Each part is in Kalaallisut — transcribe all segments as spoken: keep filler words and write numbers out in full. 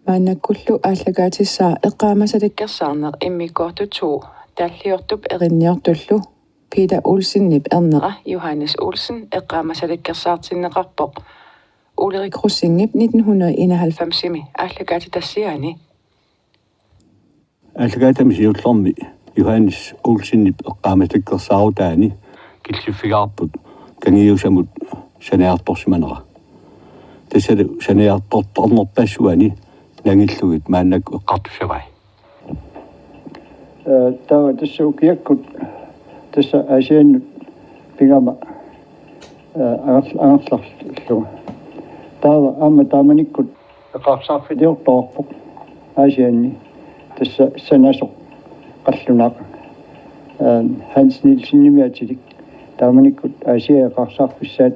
Maannakkullu aallakaatissaaq eqqaamasalikkersaarneq immikkoortut to talliortup erinniortullu Peter Olsenip ernera Johannes Olsen eqqaamasalikkersaartinneqarpoq Ulrik Rosingip nitten hundrede enoghalvfemsimi aallakaatitassiaani. Aallakaatitami siullermi Johannes Olsenip eqqaamasalikkersaarutaani killiffigaarput kangiusamut saniartorsimanera. Tassalu saniartortarnerpassuani nangillugit maannakkut eqqartussavai. Ee, taava tassa ukiakkut tassa Aasiannut pigama, ee, angerl-, angerlarlunga. Taava aamma taamanikkut eqaarsaarfiliortoqarpoq Aasianni tassa sanasoq qallunaaq, ee, Hans Nielsenimik atilik. Taamanikkut Aasiaat eqaarsaarfissaat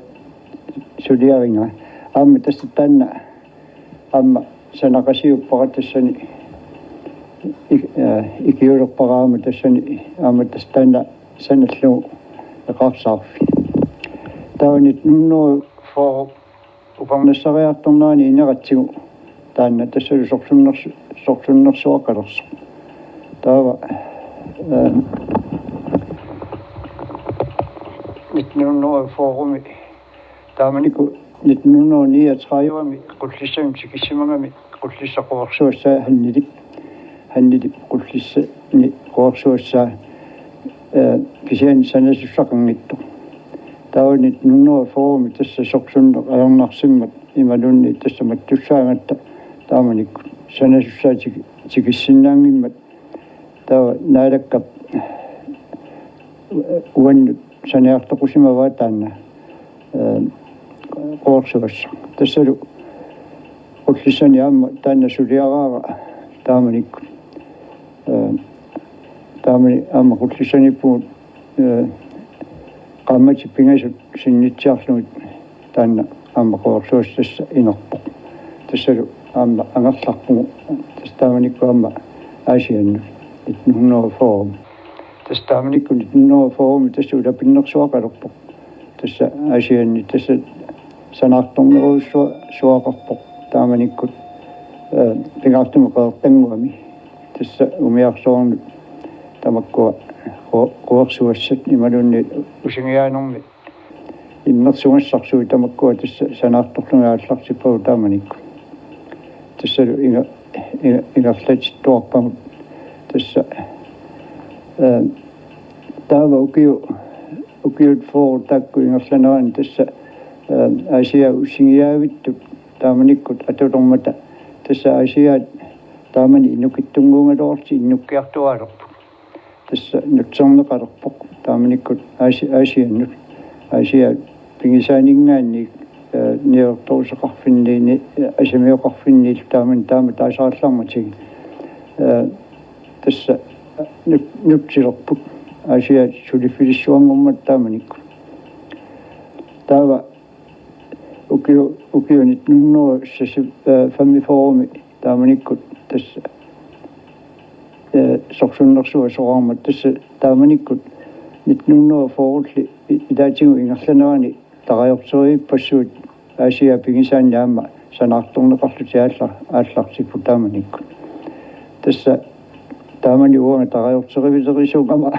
suliarigaa. Aamma tassa taanna aamma sanaqasiuppara tassani ik-, ee, ikiulerpara aamma tassani aamma tassa taanna sanallugu eqaarsaarfik. Taava nitten hundrede fyrre upernassariartornerani ineratsigu taanna tassalu sorsunnersu-, sorsunnersuaqalersoq. Taava, ee, nitten hundrede fyrremi taamanikkut nitten hundrede niogtredivemi Qullissanut tikissimagami Qullissap quersuassaa Hannilip, Hannilip Qullissani quersuassaa, ee, kisianni sanasussaqanngitsoq. Taava nitten hundrede fyrremi tassa sorsunneq ajornarsimmat imaluunniit tassa mattussaagatta taamanikkut sanasussaa tiki-, tikissinnaanngimmat taava Naalakkap uannut saniartoqusimavaa taanna, ee, quersuassaq. Tassalu Qullissani aamma taanna suliaraara taamanikkut. Ee, taamani aamma Qullissaniippugut, ee, qaammatit pingasut sinnitsiarlugit taanna aamma quersuassaq tassa inerpoq. Tassalu aamma angerlarpugut tassa taamanikkut aamma Aasiannut nitten hundrede fyrre. Tassa taamanikkut nitten hundrede fyrre tassa ulapinnersuaqalerpoq. Tassa Aasianni tassa sanaartornerujussuaqarpoq taamanikkut, ee, pingaartumik Qeqertannguami. Tassa umiarsuarnut tamakkua qu-, quersuassat imaluunniit usingiaanermi immersugassarsuit tamakkua tassa sanaartorlugit aallartippagut taamanikkut. Tassalu inga-, inga-, ingerlatittuarpagut tassa, ee, taava ukiu-, ukiut fyrre taakku ingerlanerani tassa, ee, Aasiaat usingiaavittut taamanikkut atulermata tassa Aasiaat taamani inukitsunnguugaluarlutik inukkiartuaalerput. Tassa nutserneqalerpoq taamanikkut Aasi-, Aasiannut. Aasiaat pigisaaninngaanniit, ee, niuertoruseqarfinniit, ee, asamioqarfinniit taamani taama taasarallarmatigik. Ee, tassa nut-, nutsilerput Aasiaat suliffilissuanngormat taamanikkut. Taava ukiu-, ukiuni nitten hundrede femogfyrremi taamanikkut tassa, ee, sorsunnersuaq soraarmat tassa taamanikkut nitten hundrede fyrrelli i-, ilaatigut ingerlanerani tarajorterivippassuit Aasiaat pigisaanni aamma sanaartorneqarlutik aalla-, aallartipput taamanikkut. Tassa taamani uanga tarajorterivilerisuugama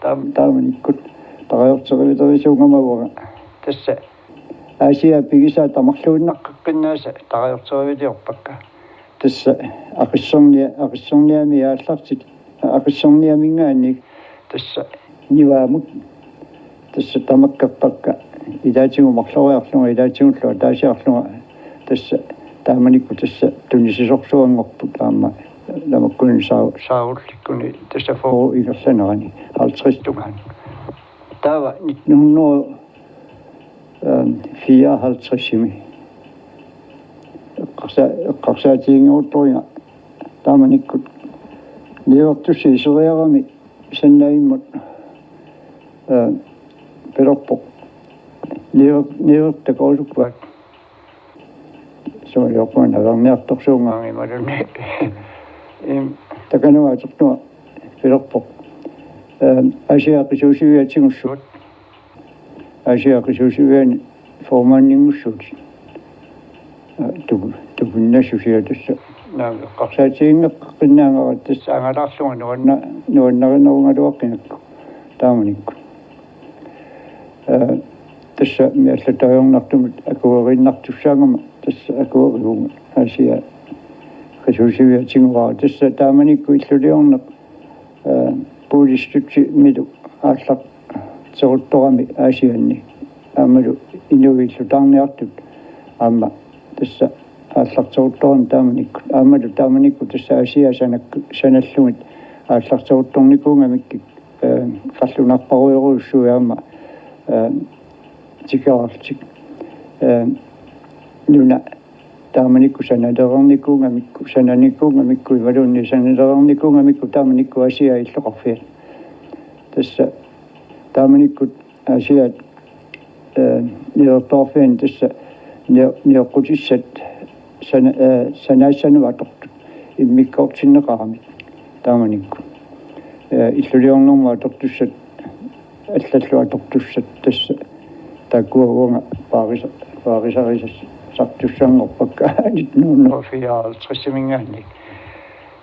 taam-, taamanikkut tarajorterivilerisuugama uanga. Tassa Aasiaat pigisaat tamarluinnaqqinnaasa tarajorteriviliorpakka. Tassa Aqissernia-, Aqisserniami aallartit-, Aqisserniaminngaanniit tassa Nivaamut. Tassa tamakkerpakka ilaatigut marloriarlunga ilaatigullu ataasiarlunga tassa taamanikkut tassa tunisisorsuanngorput aamma tamakkuninnga saa-, saarullikkuni tassa fyrre ingerlanerani halvtreds tungaanut. Taava nitten hundrede, øhm, fireoghalvtredsimi eqqarsa-, eqqarsaatiginngortoringa taamanikkut niuertussat iseriarami Sannaavimmut, ee, pilerpoq: Niuer-, niuertut takorusukkuit. Suliorpunga nalerniartorsuunga imaluunniit. Im, takanunga atortunga pilerpoq: Ee, Aasiaat Qisuusiviat tigussuut. Aasiaat Qisuusiviani formandinngussaatit. Ee, tu-, tu-, Unna susiatussaanga eqqarsaatiginngeqqinnaagara tassa angalaarlunga nuanna-, nuannarinerugaluaqigakku taamanikkut. Ee, tassa miallattaajornartumut akueriinnartussaagama tassa akuerivunga Aasiaat qisuusiviatigaara tassa taamanikkut illuliorneq ee, puulistutsi milu aallarteruttorami Aasianni. Aammalu inuillu taarniartut aamma tassa aallarteruttorami taamanikkut. Aammalu taamanikkut tassa Aasiaat sanakku-, sanallugit aallarteruttornikuugamikkik, ee, qallunaarparujorujussuit aamma, ee, tikerartik. Ee, nuna taamanikkut sanalereernikuugamikku, sananikuugamikku, imaluunniit sanalereernikuugamikku taamanikkut Aasiaat illoqarfiat. Tassa taamanikkut Aasiaat, ee, niuertoqarfianni tassa nio-, nioqqutissat sana-, ee, sanaassanut atortut immikkoortinneqaramik taamanikkut. Ee, illuliornermut atortussat allallu atortussat tassa taakkua uanga paarisa-, paarisarisartussanngorpakka nitten hundrede og fireoghalvtredsimiingaanniit.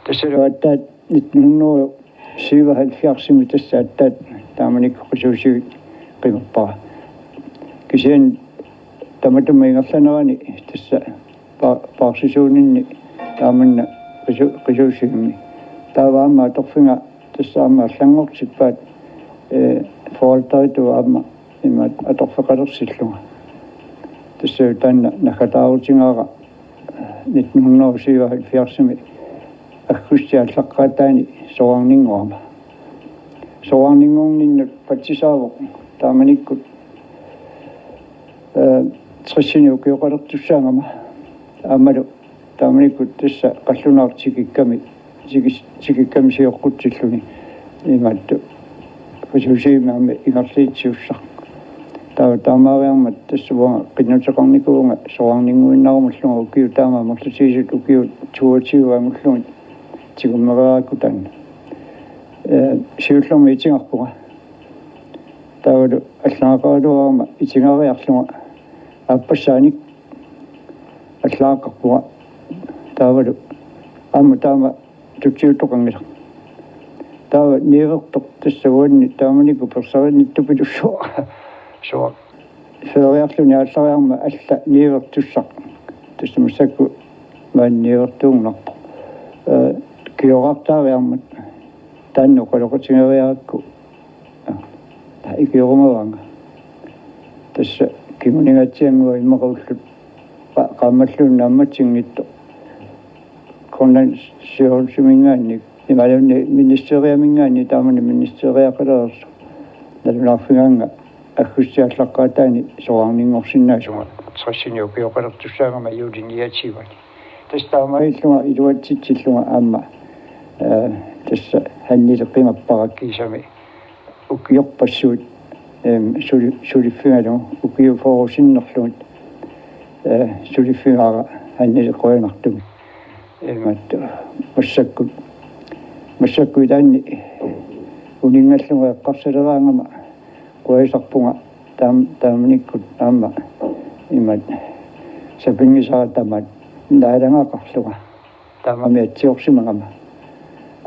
Tassalu aatsaat nitten hundrede og syvoghalvfjerdsimi tassa aatsaat taamanikkut qisuusivik qimappara. Kisianni tamatuma ingerlanerani tassa pa-, paarsisuuninni taamanna qisu-, qisuusivimmi. Taava aamma atorfiga tassa aamma allanngortippaat, ee, forvalteritut aamma imaat atorfeqalersillunga. Tassa taanna naggataarutigaara nitten hundrede og syvoghalvfjerdsimi aggustip aallaqqaataani soraarninngorama. Soraarninngorninnut patsisaavoq taamanikkut, ee, tressini ukioqalertussaagama. Aammalu taamanikkut tassa qallunaaq tikikkami, tikis-, tikikkami sioqqutsilluni imaattoq qisuusivimmi aamma ingerlatsiussaq. Taava taamaariarmat tassa uanga qinnuteqarnikuuvunga soraarninnguinnarumallunga ukiut taama amerlatigisut ukiut toogtyve angullugit tigummereerakku taanna. Ee, siullermik itigarpunga. Taavalu allagaqaraluarama itigariarlunga aappassaanik allagaqarpunga. Taavalu aamma taama tutsiuttoqanngilaq. Taava niuertoq tassa uanni taamanikkut persarinnittupillugu suaq. Suaq. Feeriarluni aallariarmat alla niuertussaq. Tassa massakkut maani niuertuugunarpoq. Ee, kioraartaariarmat taanna oqaloqatigeriarakku. Aa, ikiorumavaanga. Tassa kinguningaatsiannguaq immaqa ullut qa-, qaammalluunniit naammatsinngitsoq. Grønlands Styrelsemiingaanniit, imaluunniit ministeriamiingaanniit, taamani ministeriaqalereersoq. Nalunaarfigaannga aggustip aallaqqaataani soraarninngorsinnaasunga. Tressini ukioqalertussaagama juuli niogtyve. Tassa taamaalillunga iluatsitsillunga aamma, ee, tassa Hannili qimappara kiisami ukiorpassuit, em, suli-, suliffigalugu ukiut fyrre sinnerlugit, ee, suliffigaara Hannili qujanartumik. Imaattoq massakkut, massakkut ilaanni uninngallugu eqqarsaleraangama quasisarpunga taam-, taamanikkut aamma imaat sapinngisara tamaat naalagaqarlunga. Taamami atsiorsimagama.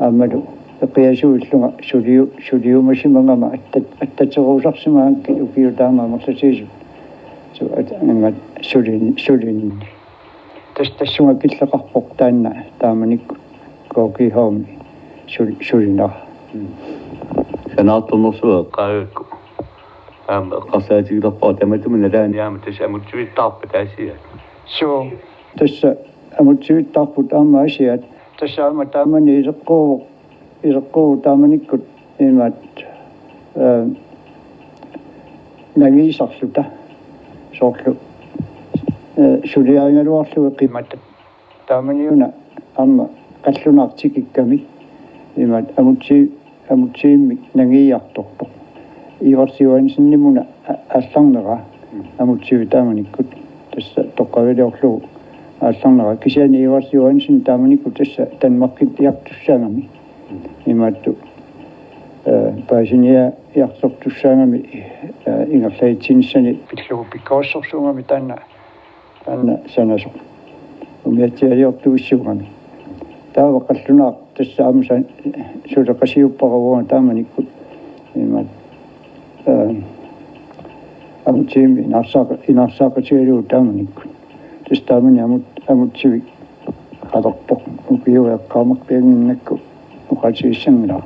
Aammalu eqiasuillunga suliu-, suliumasimagama attat-, attateruusarsimagakkit ukiut taama amerlatigisut. Su-, at-, imaat sulin-, sulin-. Tassa tassunga killeqarpoq taanna taamanikkut K G H-mi sul-, sulinera. Sanaartornersuaq eqqaagakku. Aamma eqqarsaatigilerpara tamatuma nalaani aamma tassa amutsivittaarpat Aasiaat. Suu. Tassa amutsivittaarput aamma Aasiaat. Tassa aamma taamani ileqquuvoq, ileqquuvoq taamanikkut imaat, ee, nangiisarluta soorlu, ee, suliarigaluarlugu qimatat. Taamaniuna aamma qallunaaq tikikkami imaat amutsi-, amutsivimmik nangiiartortoq. Ivars Johansenimuna a-, aallarnera amutsivik taamanikkut tassa toqqaviliorlugu aallarnera. Kisianni Ivars Johansen taamanikkut tassa Danmarkiliartussaagami. Imaattoq, ee, paasiniariartortussaagami, ee, ingerlagitsinissani. Pillugu pikkorissorsuugami taanna, taanna sanasoq. umiatsialiortuussuugami. Taava qallunaaq tassa aamma suleqatigiuppara uanga taamanikkut imaattoq, eh, amutsivimmi inaarsaaq-, inaarsaaqatigalugu taamanikkut. Tassa taamani amut-, amutsivik qalerpoq, ukiueqqaamaqpianginnakku oqaatigissanngilaq.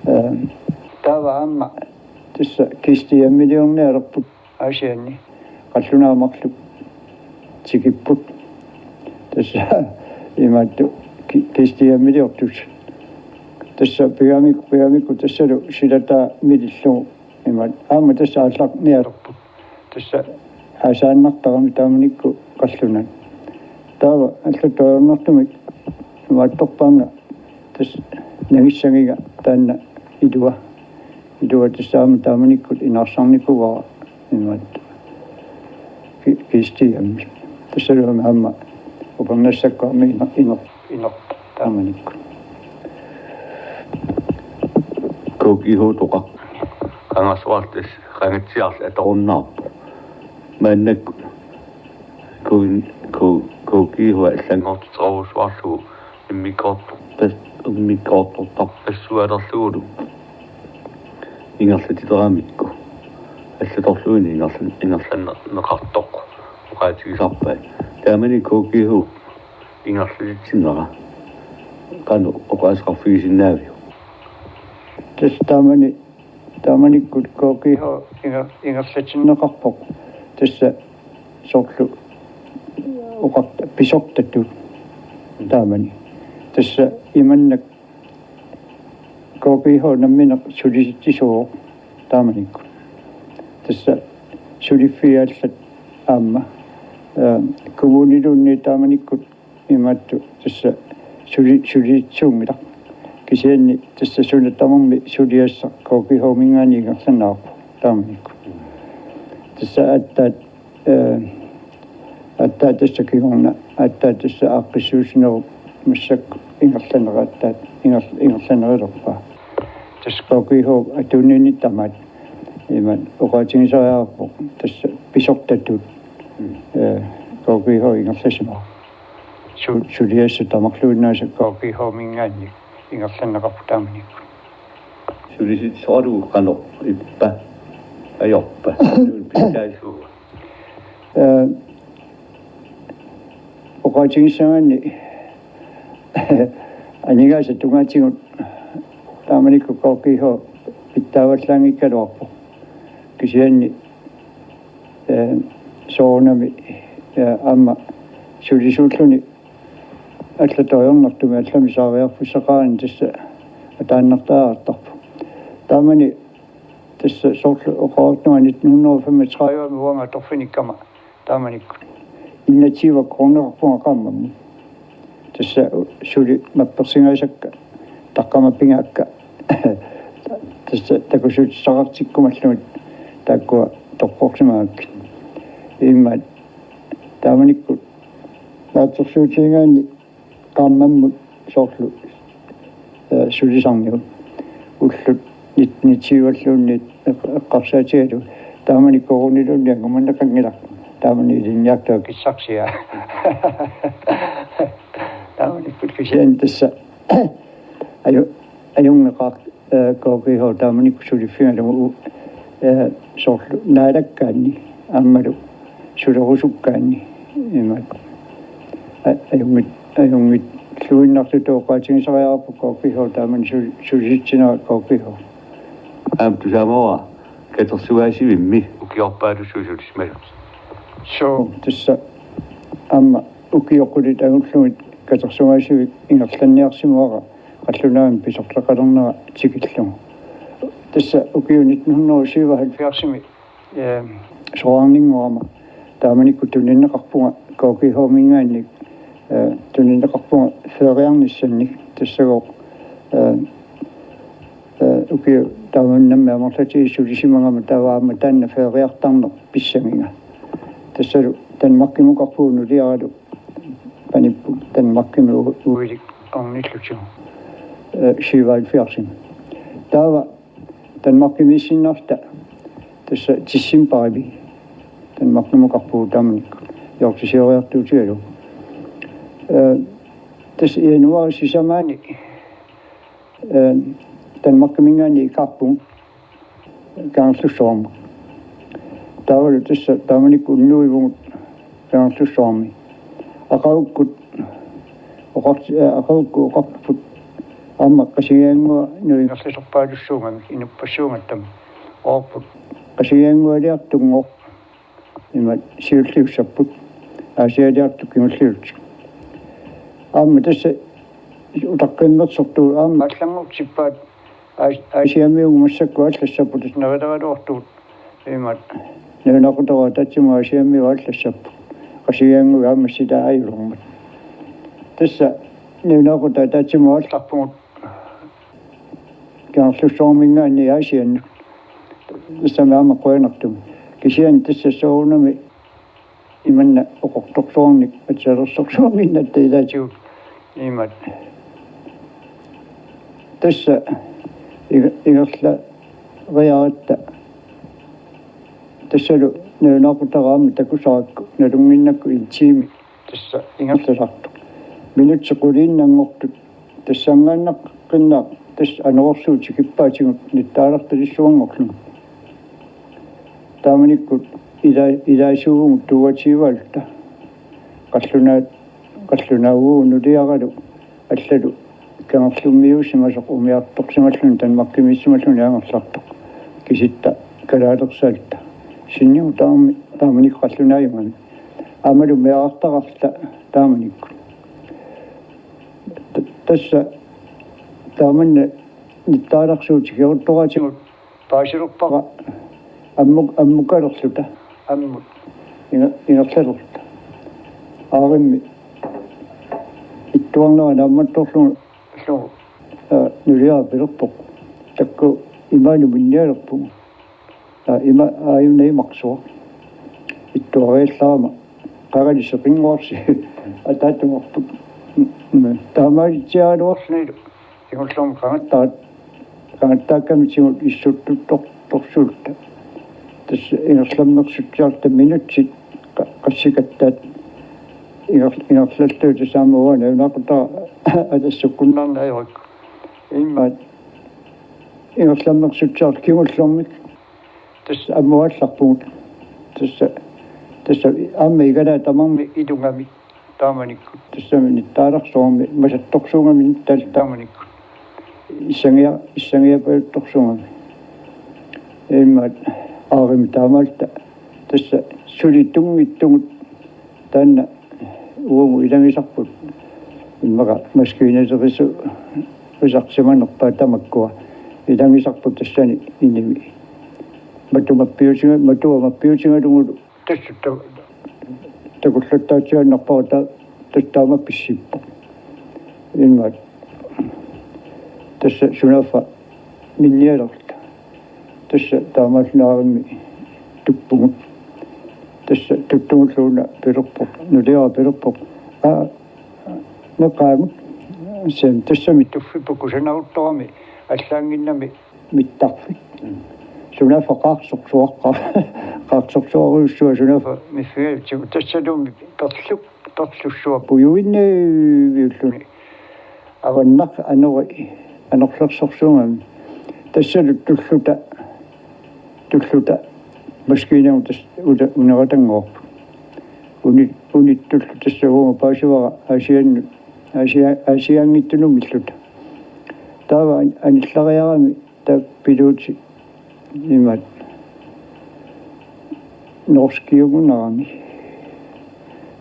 Eh, taava aamma tassa Kistiamiliornialerput Aasianni. Qallunaaq marluk tikipput. Tassa imaattoq ki-, Kistiamiliortut. Tassa pigamik-, pigamikkut tassalu silataa milillugu imaattoq. Aamma tassa aallarnialerput. Tassa aasaannartarami taamanikkut qallunaat. Taava allatut ajornartumik imaattorpaannga tassa nangissagiga taanna ilua. Ilua tassa aamma taamanikkut inaarsarnikuuara imaattoq ki-, Kistiammi. Tassalu aamma upernassakka aamma iner-, iner-, inerpoq taamanikkut. K G H-toqaq. Qangarsuarli tassa qangatsiarli atorunnaarpoq. Maannakkut K-, K-, K G H allanngortiterujussuarlugu immikkoortor-, pas-, immikkoortortarpassualerlugulu ingerlatitseramikku. Allatorluinnaq ingerlan-, ingerlanneqartoq oqaatigisarpaat. Taamani K G H ingerlatitsinnera qanoq oqaaseqarfigisinnaaviuk? Tassa taamani, taamanikkut K G H inger-, ingerlatinneqarpoq. Tassa soorlu oqarta pisortatut taamani. Tassa imannak K G H nammineq sulisitsisuuvoq taamanikkut. Tassa suliffiit allat aamma, eh, kommuniluunniit taamanikkut imaattoq tassa suli-, sulisitsuunngilaq. Kisianni tassa suna tamarmi suliassaq K G H-minngaanniit ingerlanneqarpoq taamanikkut. Tassa aatsaat, eh, aatsaat tassa kingorna, aatsaat tassa aaqqissuussinerup massakkut ingerlanneqattaaq, inger-, ingerlannerulerpaa. Tassa K G H atuunninni tamaat imaattoq oqaatigisariaqarpoq tassa pisortatut, eh, K G H ingerlasimavoq. Su-, suliassat tamarluinnaasa K G H-minngaanniit ingerlanneqarput taamanikkut. Sulisitsisooralugu qanoq ippa? Ajorpa? Pitsaasuuvoq. Eh, oqaatigissagaanni aningaasat tungaatigut taamanikkut K G H pitsaavallaanngikkaluarpoq. Kisianni, eh, soorunami, eh, aamma sulisuulluni allatut ajornartumik allamik saariarfissaqarani tassa ataannartariaqartarpoq. Taamani tassa soorlu oqartunga nitten hundrede og femogtredive uanga atorfinikkama taamanikkut enogtyve kroneqarpunga qaammammut. Tassa suli mappersingaasakka, taqqamappigaakka. Tassa takussutissaqartikkumallugit taakkua torrorsimagakkit. Imaattoq taamanikkut naatsorsuutigigaanni qaammammut soorlu, eh, sulisarnigut. Ullut nitten tyve-luunniit eq-, eqqarsaatigalugu. Taamani koruuniluunniit angumanneqanngilaq. Taamani ilinniartuakissarsiaa. Taamanikkut kisianni tassa aju-, ajunngeqaaq, eh, K G H taamanikkut suliffigalugu, eh, soorlu naalakkaanni aammalu sulerusukkaanni imaattoq. A-, ajunngit-, ajunngilluinnartutut oqaatigisariaqarpoq K G H taamani sul-, sulisitsinera K G H. Aamma tusaamavara katersugaasivimmi ukiorpaalussuit sulisimasut. Suu, tassa aamma ukiut qulit angullugit katersugaasivik ingerlanniarsimavara qallunaamik pisortaqalernera tikillugu. Tassa ukiut nitten hundrede og syvoghalvfjerds-imi, eh, soraarninngorama taamanikkut tunineqarpunga K G H-minngaanniit, eh, tunineqarpunga feeriarnissannik tassagooq, eh, eh, ukiut taamani nammineq amerlatigisut sulisimagama taava aamma taanna feeriartarneq pissagiga. Tassalu Danmarkimukarpugut nuliaralu panipput Danmarkimi u-, uilik ornillutigu. Eh, syvoghalvfjerds-imi. Taava Danmarkimiissinnarluta tassa decembarimi Danmarkimukarpugut taamanikkut jortisioriartuutigalugu. Ee, tassa januaarip sisamaani, ee, Danmarkiminngaanniit ikaarpugut Kangerlussuarmut. Taavalu tassa taamanikkut unnuivugut Kangerlussuarmi. Aqagukkut oqart-, ee, aqagukkut oqarput aamma Qasigiannguaq ingerlasorpaalussuugamik inuppassuugatta. Oqarput Qasigianngualiartunngooq, imaat siulliussapput, Aasialiartut kingulliullutik. Aamma tassa utaqqimmersortugut aamma allanngortippaat Aas-, Aasiamiugut massakkut aallassapput, tassa nerileraluartugut, imaat nalunaaqutaq ataatsimut Aasiamiut aallassapput. Qasigiannguit aamma sila ajulermat. Tassa nalunaaqutaq ataatsimut aallarpugut Kangerlussuarminngaanniit Aasiannut. Tassami aamma qujanartumik. Kisianni tassa soorunami imanna oqortorsuarnik atissalersorsuarmiinnatta ilaatigut, imaat. Tassa iga-, ingerlariaratta tassalu nalunaaqutaq aamma takusarakku nalunnginnakku en time tassa ingerlasartoq. Minutsit quliinnanngortut tassanngaannaqqinnaaq tassa anorersuut tikippaatigut nittaalertalissuanngorlugit. Taamanikkut ila-, ilaasuuvugut toogtyvealta. Qallunaat, qallunaavugut nuliaralu allalu Kangerlummiuussimasoq umiartorsimalluni Danmarkimiissimalluni angerlartoq. Kisitta kalaalersaalluta. Sinnigut taama-, taamanikkut qallunaajugami. Aammalu meerartaqarluta taamanikkut. T-, tassa taamanna nittaalersuut tikioruttoraatigut paasilerpara ammuk-, ammukalerluta, ammut inge-, ingerlalerluta. Aarimmi ittuarnera naammattorlugu, aa, nuliara pilerpoq: Takuuk, imaanut minnialerpugut. Aa, ima aajuna imarsuaq. Ittuariallarama qangali seqinnguarsi ataatunngorput. Mm, mm. Taamaalitsiaraluarlunilu kingullermik qangattaat-, qangattaakkamitigut issuttuttor-, torsuulluta. Tassa ingerlammersutsiarluta minutsit qa-, qassikattaat inger-, ingerlalluta, tassa aamma uanga nalunaaqutaq atassukkunnaarneq ajorikku. Imaat ingerlammersutsiarluta kingullermik tassa ammuallarpugut. Tassa, tassa aamma igalaat tamarmik ilugami taamanikkut. Tassami nittaalersuarmi masattorsuugami nittaalersuarmi taamanikkut. Issangia-, issangiapajuttorsuugami. Imaat aarimmi taamaalluta tassa suli tunngitsugut taanna uagut ilagisarput. Immaqa maskiinalerisu-, -risarsimanerpaat tamakkua. Ilagisarput tassani inimi. Matu mappiutiga-, matua mappiutigalugulu. Tassa ta-, takullattaatsiaannarpara ta-, tassa taama pissippoq. Imaat. Tassa sunaaffa minnialerluta. Tassa taamaalluta aarimmi tuppugut. Tassa tuttugulluuna pilerpoq, nuliara pilerpoq: Aa, meeqqat aamma. Sen tassami tuffipput kusanaruttorami allaannginnami mittarfik. Sunaaffa qaarsorsuaq, qaarsorsuarujussuaq sunaaffa miffigalutsigu, tassaluunniit perluk, perlussuaq pujuinnaviulluni. Avannaq anori-, anorlersorsuugami. Tassalu tulluta, tulluta maskiinagut tassa uta-, uneratanngorput. Uni-, unittullu tassa uagut paasivara Aasiannut, Aasia-, Aasianngitsunummilluta. Taava an-, anillariarami taava piluuti imaat norskiugunarami.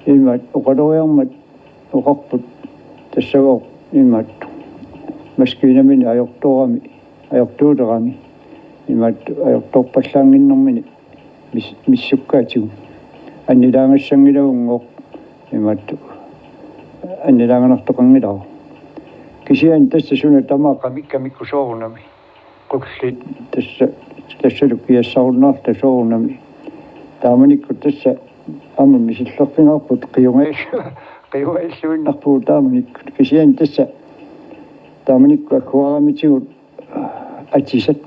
Imaat oqaloriarmat oqarput tassagooq imaattoq maskiinamini ajortoorami, ajortuulerami. Imaattoq ajortoorpallaannginnermini mis-, missukkaatigut. Annilaagassanngilagugooq imaattoq annilaaganartoqanngilagut. Kisianni tassa suna tamaat qamikkamikku soorunami. Qullit tassa, tassalu kiassarunnaarluta soorunami. Taamanikkut tassa aamma misillerfigaarput qiunga-, qiungailluinnarpugut taamanikkut. Kisianni tassa taamanikkut agguaramitigut atisat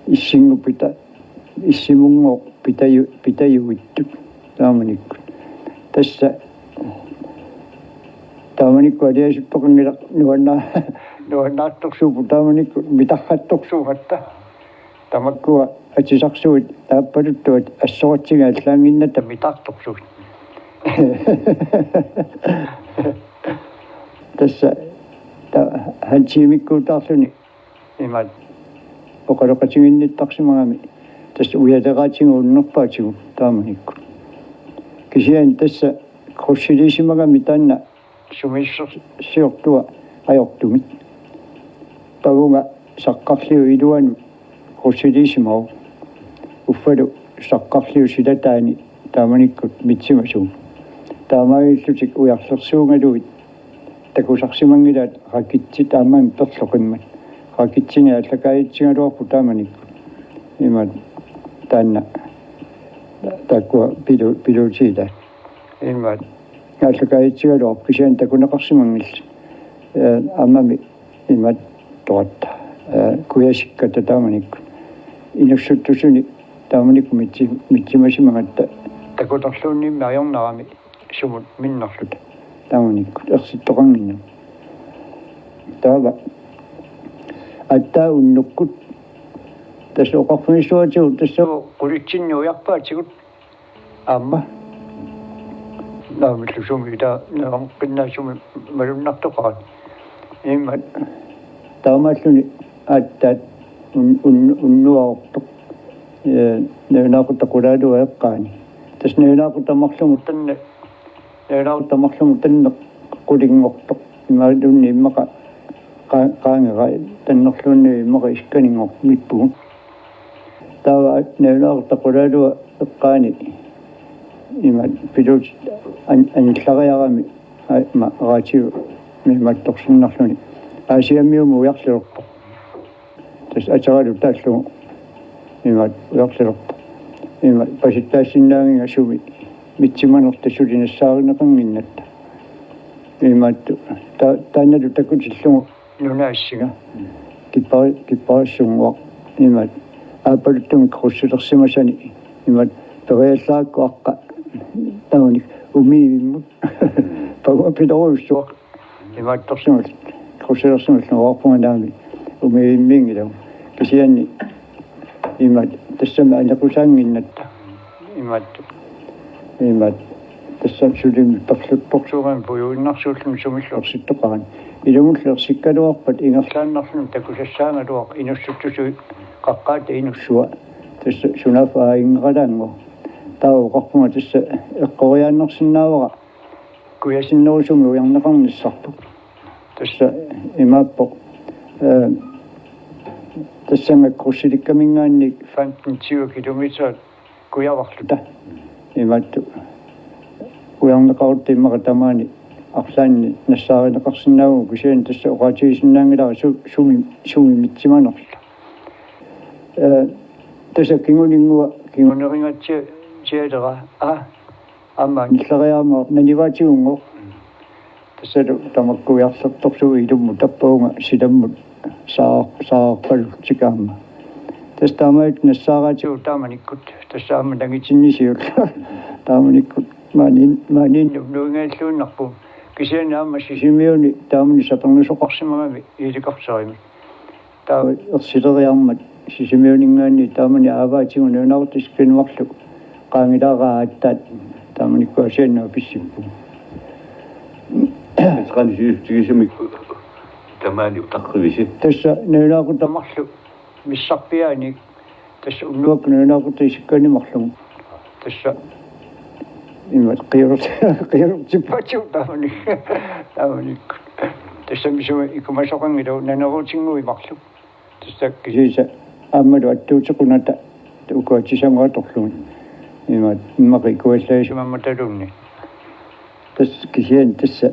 issinngupita, issimunngooq pitaju-, pitajuittut taamanikkut. Tassa Taamanikkut aliasuttoqanngilaq nuanna-, nuannaartorsuupput taamanikkut mitarrattorsuugatta. Tamakkua atisarsuit aappaluttuat assoratsigit allaannginnatta mitartorsuit. Tassa ta-, halv timekkuutaarluni imaat oqaloqatiginnittarsimagami tassa ujaleraatigut unnerpaatigut taamanikkut. Kisianni tassa krydsilisimagamik taanna sumiissorsiortua ajortumik. Pavunga saqqarliup iluanut krydsilisimasoq. Uffalu saqqarliup silataani taamanikkut mitsimasuuvoq. Taamaalillutik ujarlersuugaluit takusarsimanngilaat raketsit aamma perloqimmat. Raketsinik aallakaatigaluarput taamanikkut. Imaat taanna taakkua pilu-, piluutigilaat. Imaat aallakaatigaluarput kisianni takuneqarsimanngillat. Ee, aammami imaattoqatta. Ee, kujasikkatta taamanikkut. Inussuttusuni taamanikkut mitsi-, mitsimasimagatta. Takunerluunniimmi ajornarami sumut minnerluta. Taamanikkut ersittoqannginnami. Taava aatsaat unnukkut tassa oqarfigissuatigut tassa qulitsinni ujarpaatigut. Aamma. Naamillu sumi taa, naamikkinnaa sumi malunnartoqaat. Imaat. Taamaalluni aatsaat un-, un-, unnuartoq. Ee, nalunaaqutaq qulaalua eqqaani. Tassa nalunaaqutaq marlugu tanne, nalunaaqutaq marlugu tanneq qulinngortoq. Imaluunniit immaqa qa-, qaangera tannerluunniit immaqa isikkaninngornippugut. Taava nalunaaqutaq qulaalua eqqaani imaat piluutit an-, anillariarami aamma raatiumi imaattorsinnarluni. Aasiammiumut ujarlerpoq. Tassa ateralu taallugu imaat ujarlerpoq. Imaat pasuttaassinnaannginnami sumi mitsimanerluta suli nassaarineqannginnatta. Imaattoq ta-, taannalu takutillugu nunaassinga. Kippa-, kipparissunnguaq imaat aappaluttumik krydsilersimasani imaat periallaakku aqqa taamani umiivimmut. Pavunga pilerujussuaq. Imaattorsimallunga, krydsilersimallunga oqarpunga naamik umiivimmiinngilagut. Kisianni imaat tassami anequsaannginnatta. Imaat, imaat tassami sulimi perluttorsuugami pujuinnarsuulluni sumillu ersittoqarani. Ilumullu ersikkaluarpat ingerlaannarluni takusassaagaluaq inussuttusuit qaqqaata inussua. Tassa sunaaffa aajunngikkaluarlugu. Taava oqarpunga tassa eqqoriaannarsinnaavara kujasinnerusumik ujarneqarnissarput. Tassa imaappoq, ee, tassannga krydsilikkamingaanniit femten tyve kilometer kujavarluta. Imaattoq ujarneqarutta immaqa tamaani arlaanni nassaarineqarsinnaavugut kisianni tassa oqaatigisinnaanngilara su-, sumi, sumi mitsimanerluta. Ee, tassa kinguninngua, kingunerigatsialera. Aa, aamma anillariarama nanivaatigunngooq. Tassalu tamakku ujarlertorsuuvoq ilummut tappavunga silammut saa-, saarpaluttik aamma. Tassa taamaattut nassaaraatigut taamanikkut. Tassa aamma nangitinni siulleq. Taamanikkut maaniin-, maaniinnut nuingajalluinnarpugut. Kisianni aamma Sisimiuni taamani sapernusoqarsimagami iilikarsarimik. Taava ersileriarmat Sisimiuninngaanniit taamani aavaatigut nalunaaqutaq isikkanit marluk qaangilaaraat aatsaat taamanikkut Aasiannut pissippugut. Qani siustigisumik tamaani utaqqivisi. Tassa nalunaaqutaq marluk missarpiaanik tassa unnuakkut nalunaaqutaq isikkanit marluk. Tassa imaat qiiru-, qiirutsippaatsigut taamani. Taamanikkut. Tassami sumi ikumasoqanngilaq naneruutinnguit marluk. Tassa kisiisa aammalu attuutequnata uku atisannguatorlugit. Imaat immaqa ikuallaasimammataluunniit. Tassa kisianni tassa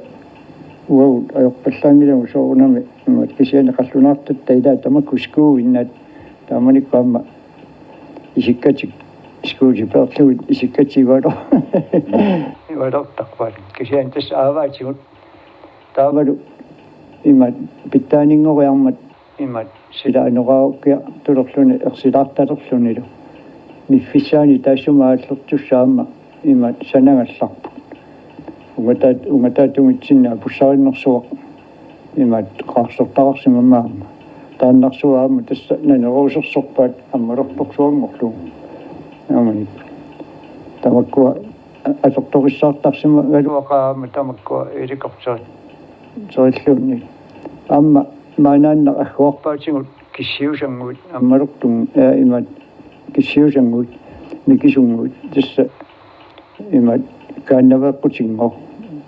uagut ajorpallaanngilagut soorunami imaat kisianni qallunaartatta ilaa tamakku skuuinnaat taamanikkut aamma isikkatik skuusipeerlugit isikkatik ivalor-, ivalortarpaat. Kisianni tassa aavaatigut taavalu imaat pitsaaninngoriarmat imaat sila anoraakkiartulerluni ersilaartalerlunilu. Miffissaani taassuma aallertussaq aamma imaat sanagallarput. Ungataat-, ungataatungitsinni apussarinnersuaq imaat qaarsortaqarsimammat aamma. Taannarsuaq aamma tassa naneruusersorpaat ammalertorsuanngorlugu. Aamma tamakkua atortorissaartarsimagaluaqaat aamma tamakkua helikopteri-, -terilluunniit. Aamma maanaannaq agguarpaatigut kissiusannguit ammalertugut, aa, imaat kissiusannguit mikisunnguit tassa imaat kaannaveeqqutinngooq.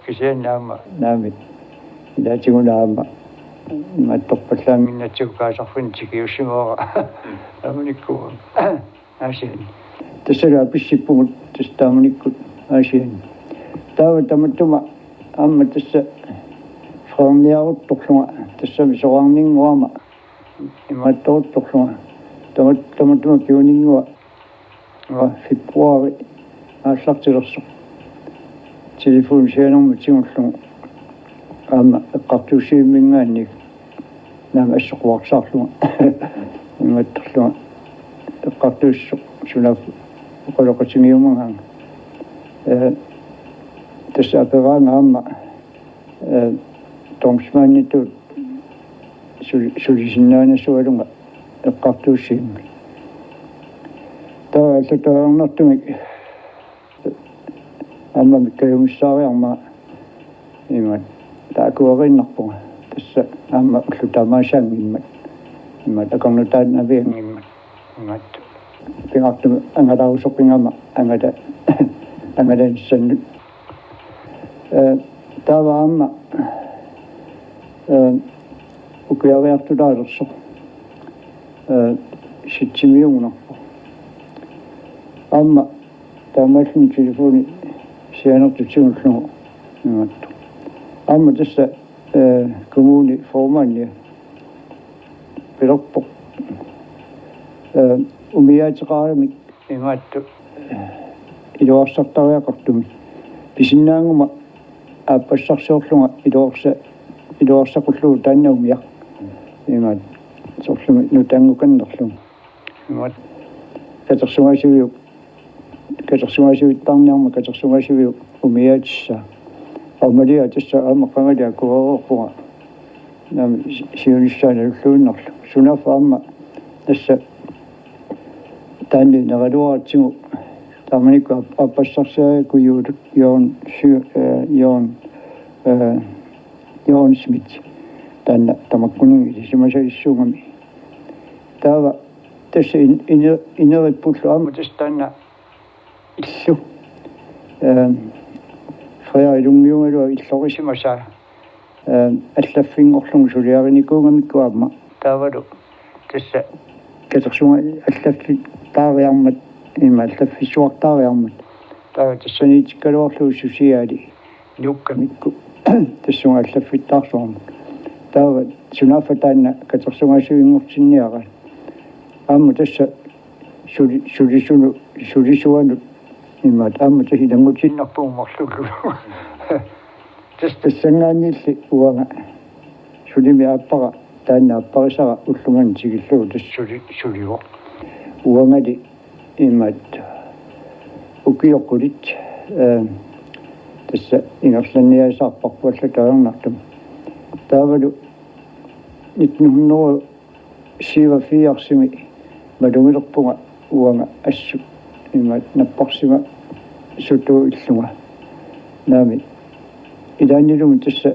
Kisianni aamma naamik. Ilaatigut aamma imaattorpallaannginnatsigu kaasarfinni tikiussimavara. Taamanikkut Aasianni. Tassalu apissippugut tassa taamanikkut Aasianni. Taava tamatuma aamma tassa freerniaruttorlunga tassami soraarninnguama imaattoruttorlunga. Tamat-, tamatuma kinguninngua, aa, februaari aallartilersoq. Telefoni sianermut tigullugu aamma eqqartuussivimminngaanniit naamik assoquarsaarlunga imaattorlunga eqqartuussisoq sunaaffa oqaloqatigiumagaanga. Ee, tassa aperaanga aamma, ee, tømrersmanditut suli-, sulisinnaanasugalunga eqqartuussivimmik. Taava allatut ajornartumik aamma mikkajumissaariarmanga imaat taakkueriinnarpunga. Tassa aamma ullut tamaasa anngimmat. Imaat akornutaannavianngimmat. Imaat pingaartumik angalaarusoqigama angala-, angalanissannut. Ee, taava aamma, ee, ukiariartutaalersoq, ee, sitsimiugunarpoq. Aamma taamaalluni telefoni sianertut tigullugu imaattoq. Aamma tassa, ee, kommuni formandi pilerpoq, ee, umiaateqaramik imaattoq, ee, iluarsartariaqartumik. Pisinnaaguma aappassarsiorlunga iluarsa-, iluarsaqullugu taanna umiaq. Imaat soorlumi nutaanngukannerlugu. Imaat katersugaasiviup, katersugaasivittaarniarmat katersugaasiviup umiaatissaa. Aamma tassa aamma qangali akuereerpunga. Naamik si-, siunissaanerulluinnarlugu. Sunaaffa aamma tassa taanna ineraluaratsigu taamanikkut aap-, aappassarsiariakujuulluta Jørgen Sy-, ee, Jørgen, ee, Jørgen Schmidt. Taanna tamakkuninnga ilisimasalissuugami. Taava tassa in-, ine-, inerippullu aamma tassa taanna illu. Ee, Frederik Lungiugaluaq illorisimasaa, ee, allaffinngorlugu suliarinikuugamikku aamma. Taavalu tassa katersuga-, allaffittaariarmat, ima allaffissuartaariarmat. Taava tassaniitikkaluarlugu susiaali nuukkamikku tassunga allaffittaarsuarmut. Taava sunaaffa taanna katersugaasivinngortinniaraat. Aamma tassa suli-, sulisunu-, sulisuanut imaat aamma tassa ilanngutiinnarpugut marluulluta. Tassa tassanngaanniilli uanga sulimi aappara, taanna aapparisara ullumimut tikillugu tassa suli-, sulivoq. Uangali imaat ukioq qulit, ee, tassa ingerlanniasaarparput allatut ajornartumik. Taavalu nitten hundrede syvogfirsimi malugilerpunga uanga assut imaat napparsimasutut illunga. Naamik, ilaannilumi tassa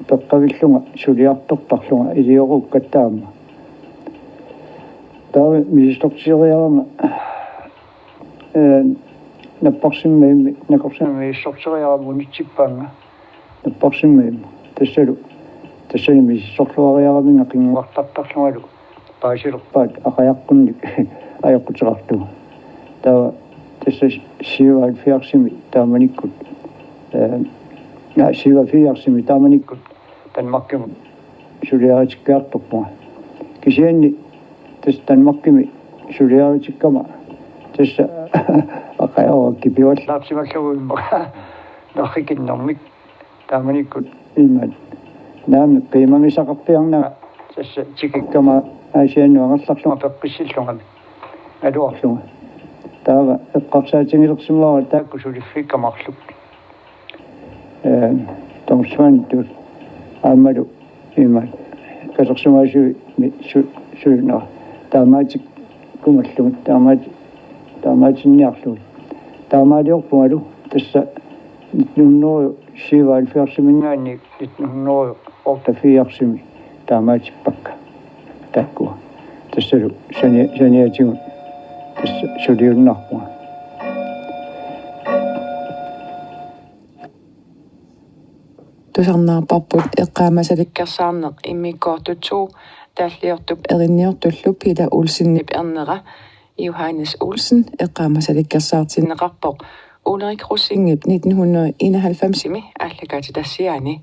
peqqavillunga suliartortarlunga iliorukkatta aamma. Taava misissorteriarama, ee, napparsimmavimmi, nakorsimmavimmi misissorteriarama unitsippaannga. Napparsimmavimmi. Tassalu, tassani misissorluariaraminga qinnguartartarlungalu paasilerpaat aqajaqqunnik ajoquteqartunga. Taava tassa syvoghalvfjerdsimi taamanikkut, ee, ja, syvogfirsimi taamanikkut Danmarkimut suliaritikkiartorpunga. Kisianni tassa Danmarkimi suliaritikkama tassa aqajarooq kipivallaarsimallugu immaqa narrikinnermik taamanikkut imaat. Naamik, qiimagisaqarpiarnanga tassa tikikkama Aasiannut angerlarlunga peqqissillungami naluarlunga. Taava eqqarsaatigilersimavara taakku suliffikkama marluk. Ee, Tomsvanitut aammalu ima katersugaasiviit su-, sulinera taamaattumallugit, taamaat-, taamaatinniarlugit. Taamaaliorpungalu tassa nitten hundrede syvoghalvfjerdsimiingaanniit nitten hundrede otteogfirsimi taamaatippakka taakkua. Tassalu sani-, saniatigut tassa suliunnarpunga. Tusarnaarparput Eqqaamasalikkersaarneq immikkoortut to, taalliortup erinniortullu Peter Olsenip ernera. Johannes Olsen eqqaamasalikkersaartinneqarpoq Ulrik Rosingip nitten hundrede enoghalvfemsimi aallakaatitassiaani.